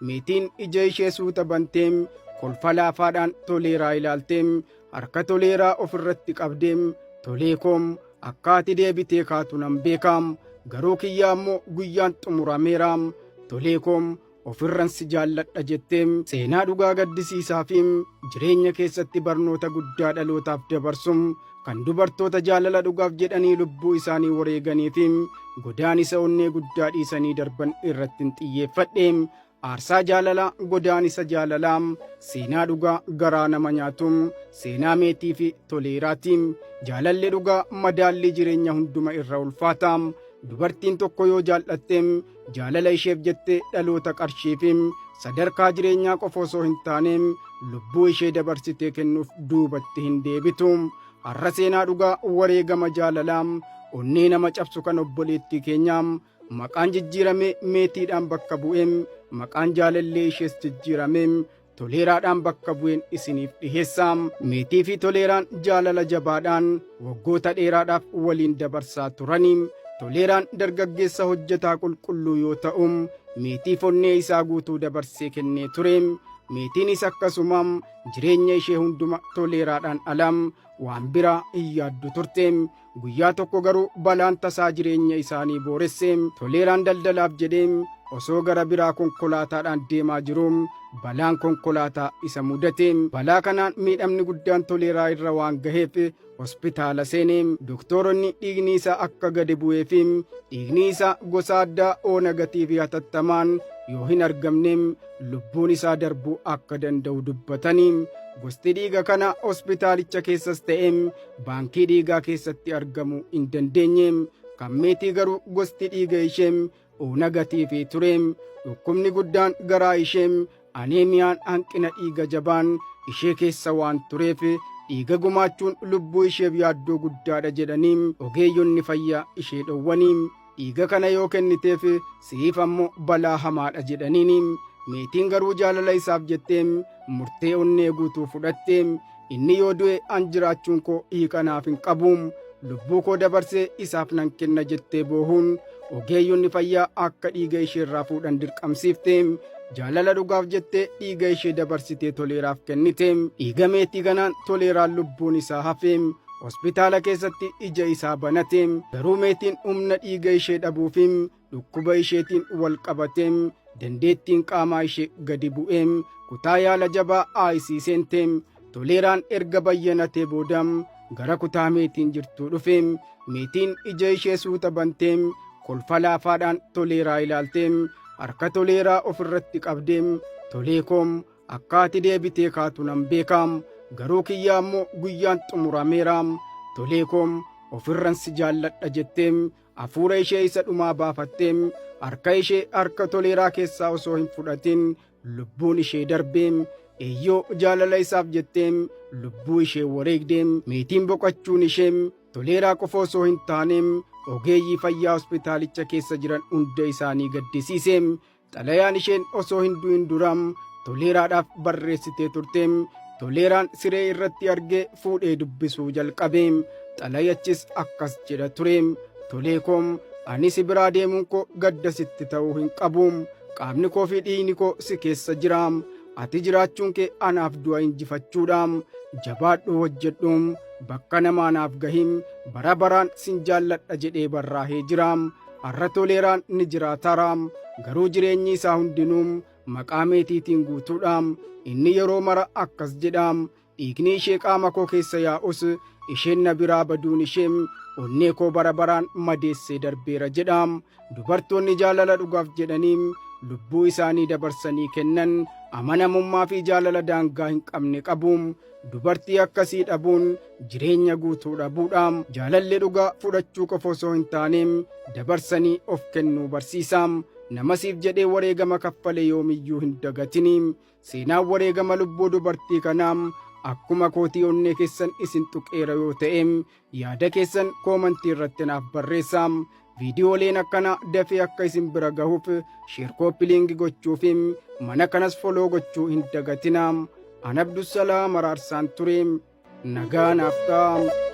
Meetiin ija ishee suuta banteem kolfa laafaadhaan Toleeraa ilaalteem harka Toleeraa ofirratti qabdeem tolee koom akka ati deebitee kaatu nan beekaam garuu kiyyaa immoo guyyaan xumurameeraam tolee koom ofirran si jaalladha jetteem seenaa dhugaa gaddisiisaa fi jireenya keessatti barnoota guddaa dhalootaaf dabarsum kan dubartoota jaalala dhugaaf jedhanii lubbuu isaanii wareeganii fi godaanisa onnee guddaa dhiisanii darban irratti hin xiyyeeffadhe. Aarsaa jaalalaa, godaanisa jaalalaa, seenaa dhugaa garaa nama nyaatum, seenaa Meetii fi Toleeraati. Jaalalli dhugaa madaallii jireenya hunduma irra ulfaata. Dubartiin tokko yoo jaallatte jaalala isheef jettee dhaloota qarshii fi sadarkaa jireenyaa qofa osoo hin taane lubbuu ishee dabarsitee kennuuf duubatti hin deebitu. Har'a seenaa dhugaa wareegama jaalalaa onnee nama cabsu kan obboleettii keenyaa maqaan jijjiiramee Meetiidhaan bakka bu'ee maqaan jaalallee ishees jijjiiramee Toleeraadhaan bakka bu'een isiniif dhiheessa. Meetii fi Toleeraan jaalala jabaadhaan waggoota dheeraadhaaf waliin dabarsaa turani. Toleeraan dargaggeessa hojjetaa qulqulluu yoo ta'u, Meetiif onnee isaa guutuu dabarsee kennee ture. Meetiinis akkasuma jireenya ishee hunduma Toleeraadhaan ala waan biraa hin yaaddu turte. Guyyaa tokko garuu balaan tasaa jireenya isaanii booresse. Toleeraan daldalaaf jedhee osoo gara biraa konkolaataadhaan deemaa jiruu balaan konkolaataa isa mudate. Balaa kanaan miidhamni guddaan Toleeraa irra waan gaheef hospitaala seene. Doktooronni dhiigni isaa akka gadi bu'ee fi dhiigni isaa gosa addaa O negatiivii hatattamaan yoo hin argamne lubbuun isaa darbuu akka danda'u dubbatanii. Gosti dhiiga kana hospitaalicha keessas ta'e baankii dhiigaa keessatti argamuu hin dandeenye. Kan Meetii garuu gosti dhiiga ishee O negatiivii ture. Dhukkubni guddaan garaa ishee aneemiyaan hanqina dhiiga jabaan ishee keessa waan tureef dhiiga gumaachuun lubbuu isheef yaaddoo guddaadha jedhanii ogeeyyonni fayyaa ishee dhowwanii. Dhiiga kana yoo kenniteef siif ammoo balaa hamaadha jedhaniin. Meetiin garuu jaalala isaaf jettee murtee onnee guutuu fudhatte. Inni yoo du'e an jiraachuun koo hiika naaf hin qabu. Lubbuu koo dabarsee isaaf nan kenna jettee boohuun ogeeyyonni fayyaa akka dhiiga isheerraa fuudhan dirqamsiifte. Jaalala dhugaaf jettee dhiiga ishee dabarsitee Toleeraaf kennite. Dhiiga Meetii kanaan Toleeraan lubbuun isaa hafe. Hospitaala keessatti ija isaa banate. Garuu Meetiin humna dhiiga ishee dhabuu fi dhukkuba isheetiin wal qabate dandeettiin qaamaa ishee gadi bu'ee kutaa yaala jabaa IC seente. Toleeraan erga bayyanatee booda gara kutaa Meetiin jirtuu dhufe. Meetiin ija ishee suuta bantee kolfa laafaadhaan Toleeraa ilaalte. Harka Toleeraa ofirratti qabdee tolee koom akka ati deebitee kaatu nan beeka. Garuu kiyyaa immoo guyyaan xumurameera. Tolee koom ofirran si jaalladha jettee hafuura ishee isa dhumaa baafattee harka ishee harka Toleeraa keessaa osoo hin fudhatin lubbuun ishee darbe. Eeyyoo jaalala isaaf jettee lubbuu ishee wareegde. Meetiin boqochuun ishee Toleeraa qofa osoo hin taane ogeeyyii fayyaa hospitaalicha keessa jiran hunda isaanii gaddisiise. Xalayaan isheen osoo hin du'in dura Toleeraadhaaf barreessitee turte. Toleeraan siree irratti argee fuudhee dubbisuu jalqabe. Xalayachis akkas jedha ture. Tolee koom ani si biraa deemuun koo gadda sitti ta'uu hin qabu. Qaamni koo fi dhiigni koo si keessa jira. Ati jiraachuun kee anaaf du'a injifachuudha. Jabaadhu hojjedhu. Bakka namaa naaf gahim. Bara baraan sin jaalladha jedhee barraahee jira. Har'a Toleeraan ni jiraataara. Garuu jireenyi isaa hundinuu maqaa Meetiitiin guutuudha. Inni yeroo mara akkas jedha. Dhiigni ishee qaama koo keessa yaa'us isheen na biraa baduun ishee onnee koo bara baraan madeessee darbeera jedha. Dubartoonni jaalala dhugaaf jedhanii lubbuu isaanii dabarsanii kennan amanamummaa fi jaalala daangaa hin qabne qabu. Dubartii akkasii dhabuun jireenya guutuu dhabuudha. Jaalalli dhugaa fudhachuu qofa osoo hin taane dabarsanii of kennuu barsiisa. Nama siif jedhee wareegama kaffale yoomiyyuu hin dagatini. Seenaan wareegama lubbuu dubartii kanaa akkuma kootii onnee keessan isin tuqeera yoo ta'e yaada keessan koomantii irratti naaf barreessaa. Viidiyooleen akkanaa dafee akka isin bira gahuuf share, copy link gochuu fi mana kanas follow gochuu hin dagatinaa. An Abdusalaam Araarsaan ture. Nagaa naaf ta'a.